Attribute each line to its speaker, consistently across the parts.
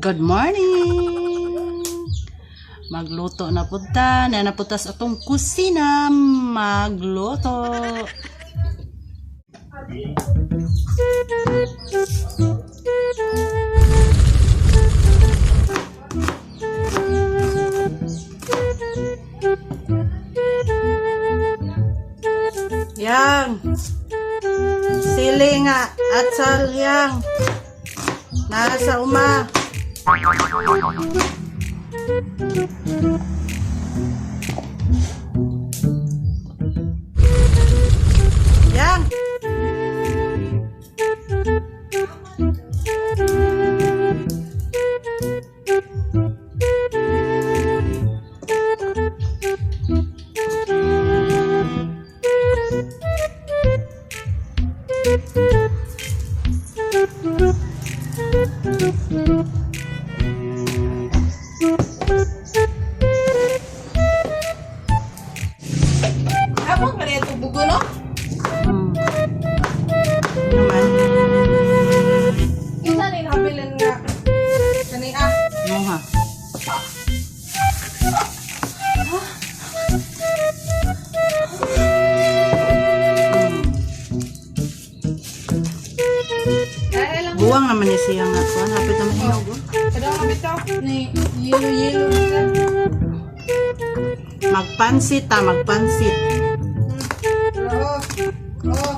Speaker 1: Good morning! Magluto na pud ta, na napunta sa atong kusina, magluto. Yang! Sili nga atsal, yang! Nasa uma. Yang!
Speaker 2: Ako nga rin bugo, no?
Speaker 1: Naman.
Speaker 2: Isa ni nabilin nga. Kani ah.
Speaker 1: Muha.
Speaker 2: Ay lang.
Speaker 1: Buwang naman niya siya nga. Kuan, hapit naman hinog, oh.
Speaker 2: Kada ka bitaw ni yelo yelo na.
Speaker 1: Magpansit ta, magpansit.
Speaker 2: Oo. Oo.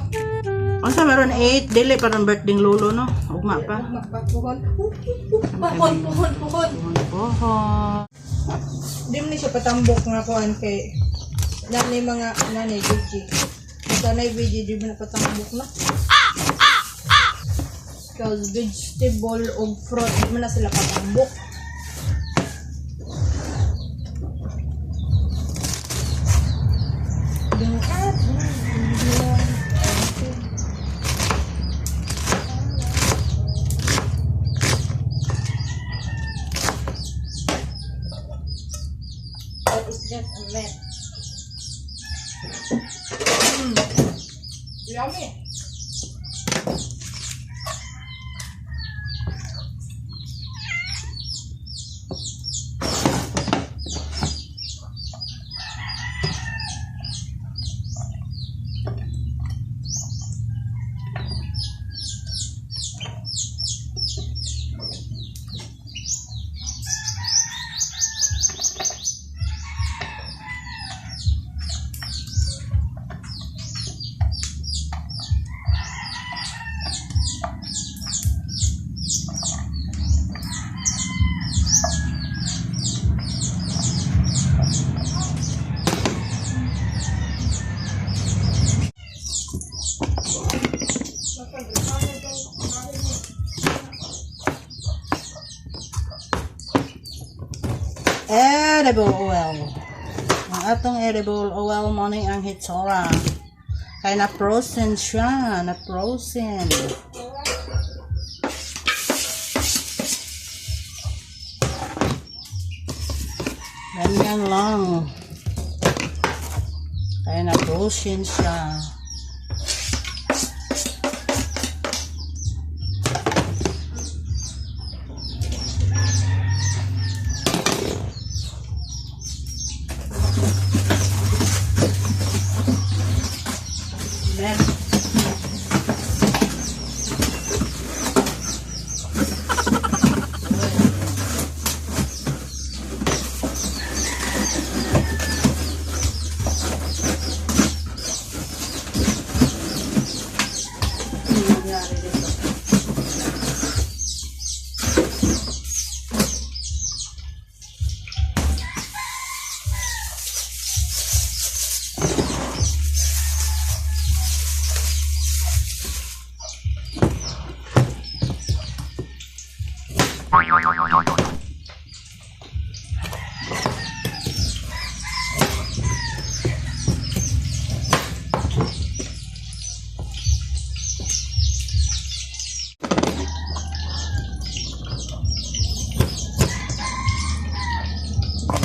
Speaker 1: Unsa meron 8 dili pa ron birthday lolo, no? Ugma pa.
Speaker 2: Magpapuhon. Puhon, puhon, puhon.
Speaker 1: Pohon.
Speaker 2: Di mo ni siya patambok nga kuan kay nanay mga nanay Gigi. Sa nanay Gigi di mo na patambok na. Cause vegetable o fruit di mo na sila patambok. That is just a mess. Yummy.
Speaker 1: Edible oil. Ang atong edible oil mo ni ang hitsura. Kay na frozen siya, na frozen. Ganyan lang. Kaya na frozen siya. Then, ano nangyari dito?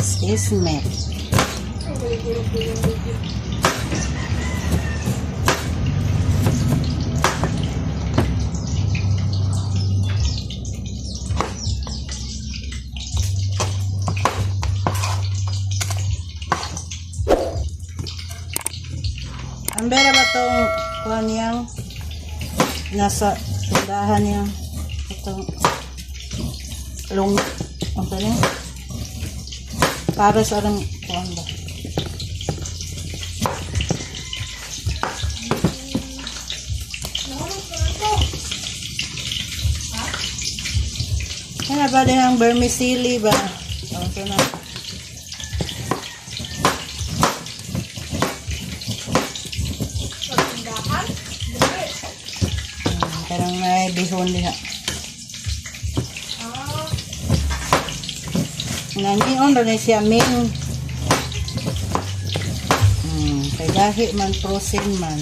Speaker 1: Excuse me. Ang bera ba tong kuan niyang nasa tindahan niya itong long ang tani para sa arang kuan ba. Ano ba din ang vermicelli ba? Okay na.
Speaker 2: Sa tindahan? Dili.
Speaker 1: Parang may bihon diha.
Speaker 2: Ah,
Speaker 1: Nangion rin siya ming. Kay gahi man, frozen man.